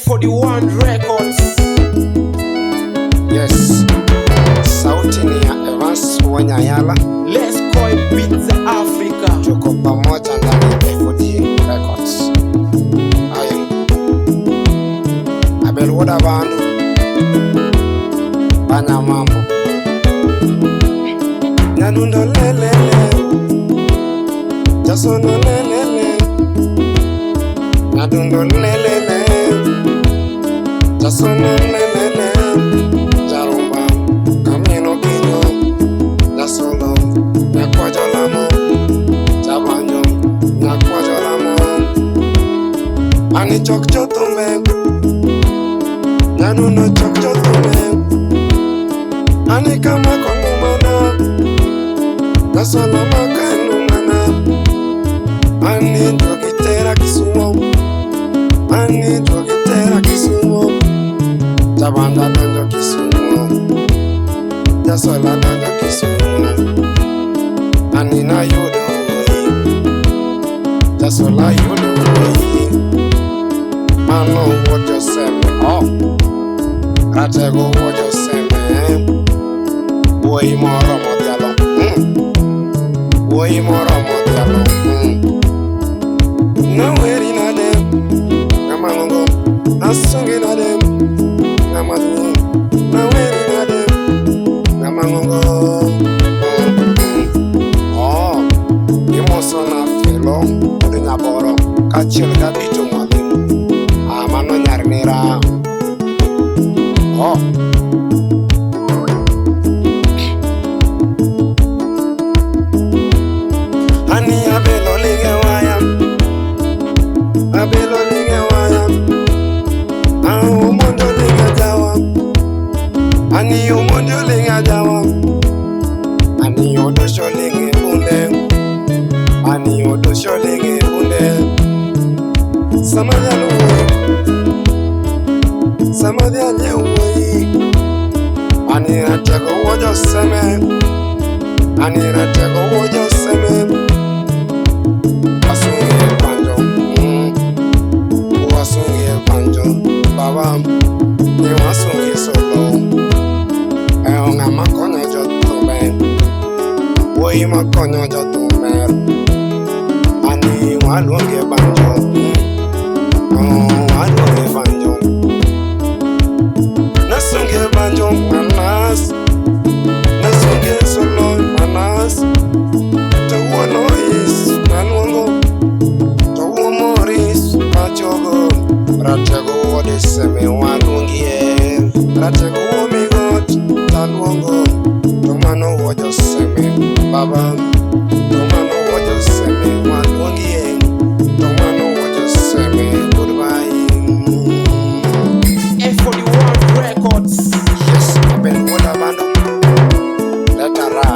A41 Records. Yes, sauti ni ya Evans Wanyayala. Let's go Pizza Africa. Tuko pamoja ndani ya A4D Records. Haya, Abel Woda Bandu Banya mambo Nyanundo lelele Jasono lelele Nyadundo lelele Jasono lelele Jarumba Kamino kinyo Jasolo Nyakwajo lamo Jabanjo Nyakwajo lamo Ani chok chotumbe Nyanundo chok chotumbe Ani kama kongumana Jasola makanumana Ani jogitera Kisumo Ani jogitera Kisumo Jabanda donjo Kisumo Jasola donjo Kisumo Ani na yudo wuoyi Jasola yudo wuoyi Mano wuod Joseme oh Ratego wuod Joseme Wuoyi moromo dhialo Wuoyi moromo dhialo Naweri nade Ng'ama ng'ongo Asungi nade Ng'ama duong' Naweri nade Ng'ama ng'ongo Oh Imoso na Felo wuod Nyaboro kaachiel gi Abito Mwalimu. Ah, mano nyar nera. Oh. Ani Abel oling' e waya Abel oling' e waya Ah, Omondi oling' e jawa Ani Omondi oling' e jawa Ani Odosho oling' e bunde Ani Odosho oling' e bunde Sama dhano wuoyi Sama dhano wuoyi Ani ratego wuod Joseme Ani ratego wuod Joseme Wasunge banjo Wasunge banjo Baba ni wasunge solo E ng'ama konyo jothumbe Wuoyi makonyo jothumbe Ani waluonge banjo Oh, waluonge banjo Nasunge banjo manas Nasunge solo manas To wuon Ois maluongo To wuon Moris machogo Ratego wuod Seme waluongie Ratego wuod Migot taluongo To mano wuod Joseme baba To mano wuod Joseme waluongie To mano wuod Joseme goodbye. A41 Records. Yes, Abel wuod Abando Leta ra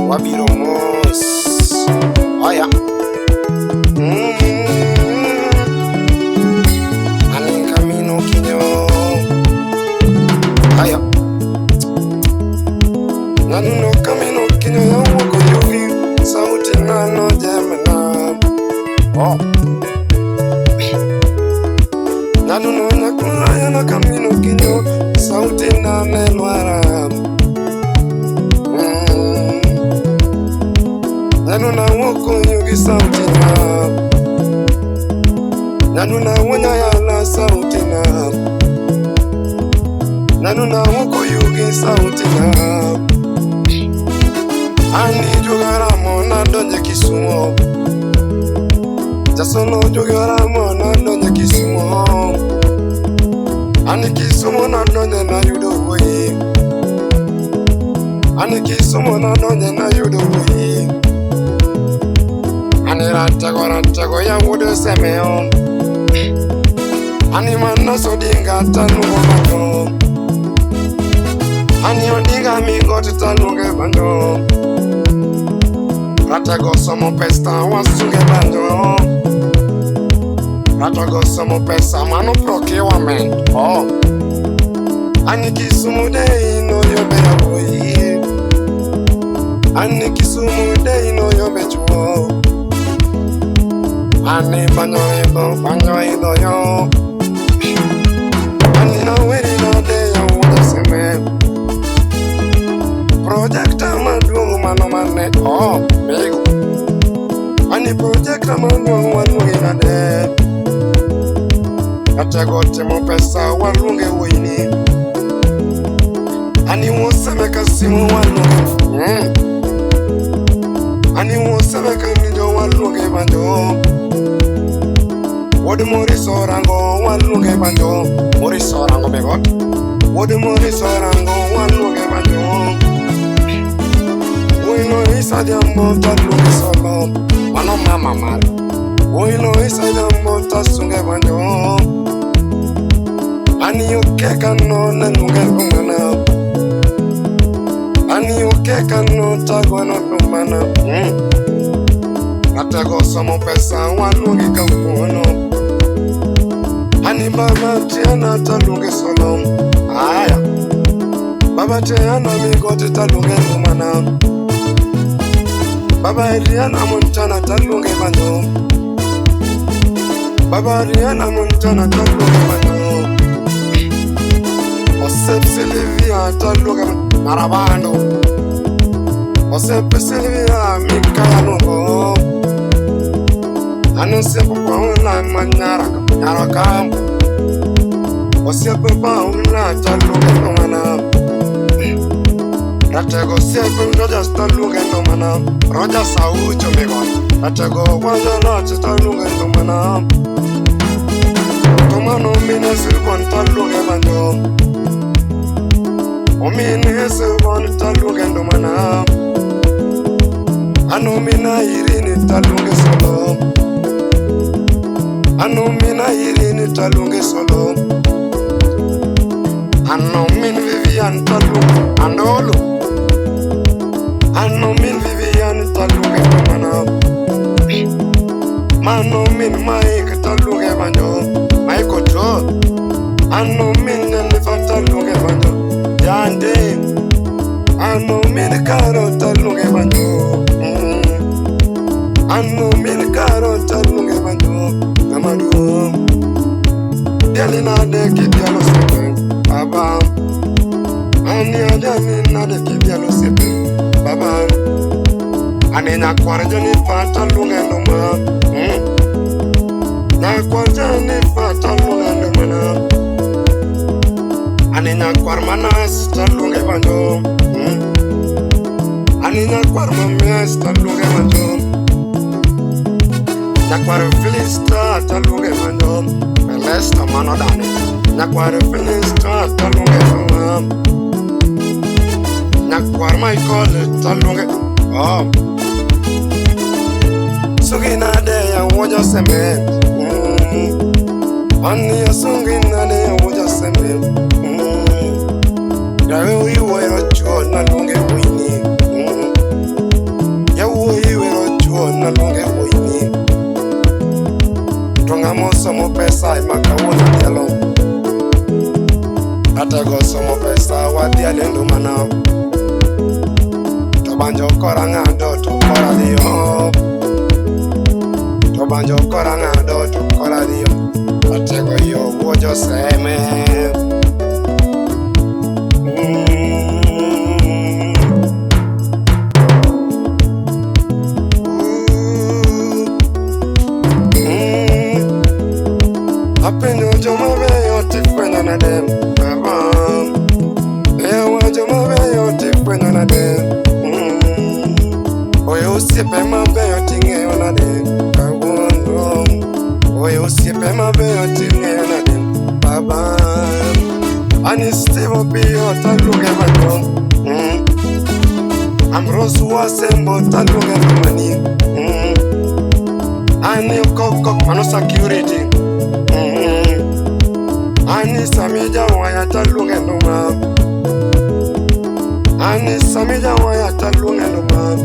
Wabiro mos Oya Ani kamino kinyo Aya Nanuno kamino kinyo yawuok oyugi Sauti nano jemna Oh Nanuno nyakulaya na kamino kinyo Sauti nane lwara Nanu na wuok oyugi sauti na Nanu na wunyayala sauti na Nanu na wuok oyugi sauti na Ani jogaramo nadonjo Kisumo Jasolo jogaramo nadonjo Kisumo Ani Kisumo nadonjo nayudo wuoyi Ani Kisumo nadonjo nayudo wuoyi Ani ratego ratego ya wuod Semeo Ani Manas Odinga taluongo banjo Ani Odinga Migot taluonge banjo Ratego somo pesa wasunge banjo Ratego somo pesa mano procurement Oh Ani Kisumu dei no yombe yawuoyi Ani Kisumu dei no yombe chuo Ani banyo idho yo. Ani aweri nade yawuot oseme. Projector maduong' mano mane oh migo. Ani projector maduong' waluonge nade. Atego timo pesa waluonge wuoyini. Ani woseme ka simu waluonge. Ani woseme ka winjo waluonge banjo. Wuod Maurice Orango waluonge banjo. Maurice Orango megot. Wuod Maurice Orango waluonge banjo. Wuoyino Isa Jambo taluonge solo. Mano mama mare. Wuoyino Isa Jambo tasunge banjo. Ani okeka no naluonge lumana. Ani okeka no tagwano lumana. Atego somo pesa waluonge kawuono. Ani baba Tiana taluonge solo. Aya. Baba Tiana migoti taluonge lumana. Baba Riana Montana taluonge banjo. Baba Riana Montana taluonge banjo. Osep Silvia taluonge marabando. Osep Silvia mikaya nungo. Anosiepo paula manyara nyaraka. Osiepe paula taluonge lumana. Ratego siepe Rogers taluonge lumana. Rogers Aucho migot. Ratego wanjo loch taluonge lumana. Tomano mine silbon taluonge banjo. Omine silbon taluonge lumana. Ano mina irini taluonge solo. Ano mina irini taluonge solo. Ano min Vivian taluonge andolo. Ano min Vivian taluonge lumana. Mano min Mike taluonge banjo. Mike Ojo. Ano min Jennifer taluonge banjo. Yande. Ano min Caro taluonge banjo. Ano min Caro taluonge banjo. Amadu. Diali nade kibialo sepe. Baba. Ani adiali nade kibialo sepe. Baba. Ani nyakwar Jennifer taluonge nduma. Nyakwar Jennifer taluonge ndumana. Ani nyakwar Manas taluonge banjo. Ani nyakwar Mames taluonge banjo. Nyakwar Filista taluonge banjo. Felesta mano dane. Nyakwar Filista taluonge mama. Nyakwar Michael taluonge. Oh. Sungi nade ya wojo seme. Ani ya sungi nade ya wojo seme. Dawe iwero chuo na luonge wuoyini. Yawuoyi iwero chuo na luonge wuoyini. To ng'ama osomo pesa ema kawuono dhialo. Atego somo pesa wadhial e ndumana. To banjo kora ng'ado to kora dhiyo. To banjo kora ng'ado to kora dhiyo. Atego yo wuojo seme. Apenjo joma beyo tifwenyo nade baba. Ewa joma beyo tifwenyo nade. Oyo osiepe mabeyo ting'eyo nade kawuono. Oyo osiepe mabeyo ting'eyo nade baba. Ani Steve Opiyo taluonge banjo. Ambrose Wasembo taluonge ndumani. Ani Okok mano security. Ani Samija waya taluonge nduma. Ani Samija waya taluonge nduma.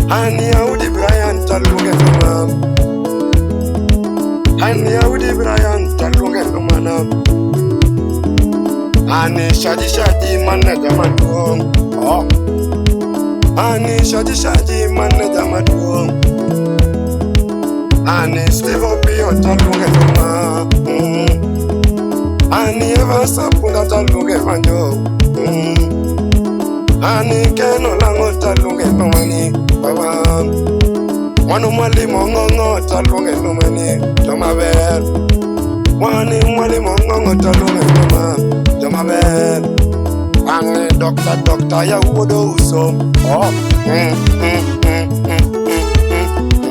Ani Audi Brian taluonge nduma. Ani Audi Brian taluonge ndumana. Ani Shaji Shaji manager maduong'. Oh. Ani Shaji Shaji manager maduong'. Ani Steve Opiyo taluonge nduma. Ani eva sapunda taluonge banjo. Ani keno lang'o taluonge nomani baba. Mano mwalimu ng'ong'o taluonge nomani jomaber. Mwani mwalimu ng'ong'o taluonge noma jomaber. Ani dokta dokta ya wuodo uso. Oh. Mm, mm, mm, mm,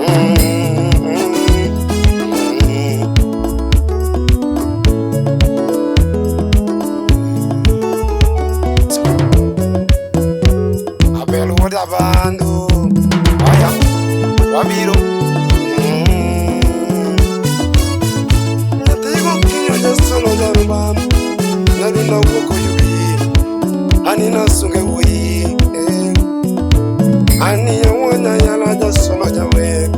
mm, mm, mm, mm. Abel wuod Abandu. Aya, wabiro. Nyathi gokinyi jasolo jaruba. Nyarunda wuok oyugi. Ani nasunge wuoyi. Eh. Ani yawuonya yala jasolo jawer.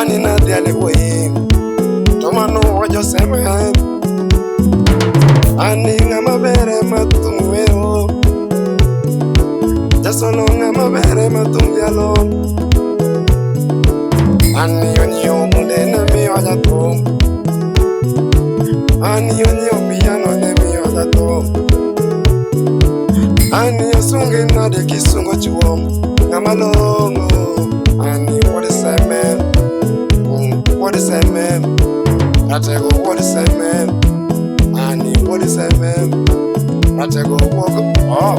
Ani nadhiale wuoyi. To mano wajoseme. Ani ng'ama ber ema thum wero. Jasolo ng'ama ber ema thum dhialo. Ani onyiewo bunde ne miyo jathum. Ani onyiewo piano ne miyo jathum. Ani osunge nade kisungo chuo ng'ama long'o. Ani wuod Seme, wuod Seme, Ratego wuod Seme. Ani wuod Seme, Ratego wuok. Oh.